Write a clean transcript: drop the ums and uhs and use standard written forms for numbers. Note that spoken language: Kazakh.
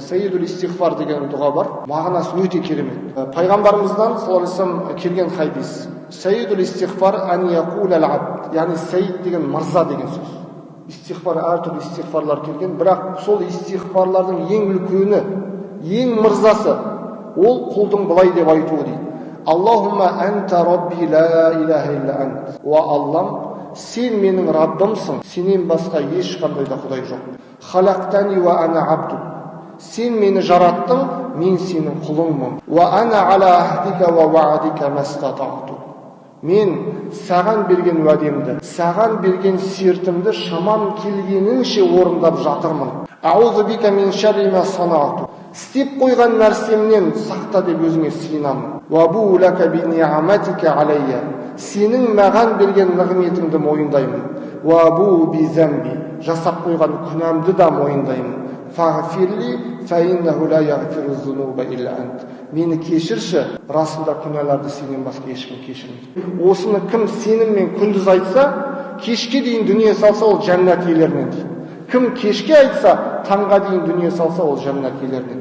Сәйидул истиғфар деген дұға бар, мағынасы өте керемет. Пайғамбарымыздан, саллаллаху алейхи вассалам, келген хадис: сәйидул истиғфар ан яқулал абд, яғни сәйид деген мырза деген сөз. Истиғфар, әртүрлі истиғфарлар келген, бірақ сол истиғфарлардың ең үлкені, ең мырзасы ол құлдың былай деп айтуы дейді: Аллахумма анта робби, ла илаха илля ант. Уа Аллам, сен менің Раббымсың, сенен басқа ешқандай да құдай жоқ. Халақтани уа ана абду, сен мені жараттың, мен сенің құлыңмын. Уа ана ала ахдика уа уаъдика мастатаъту, мен саған берген уәдемді, саған берген сертімді шамам келгенінше орындап жатырмын. Аузу бика мин шарри ма санаъту, істеп қойған нәрсемнен сақта деп өзіңе сыйынамын. Уа лака би ниъматика алайя, сенің маған берген нығметіңді мойындаймын. Уа би замби, жасап қойған күнәмді да мойындаймын. Фағфирли фаиннаху ла яғфиру зунуба илля ант, мені кешірші, расында күнәларды сенен басқа ешкім кешірмейді. Осыны кім сеніммен күндіз айтса, кешке дейін дүние салса, ол жәннат иелерінен дейді. Кім кешке айтса, таңға дейін дүние салса, ол жәннат иелерінен.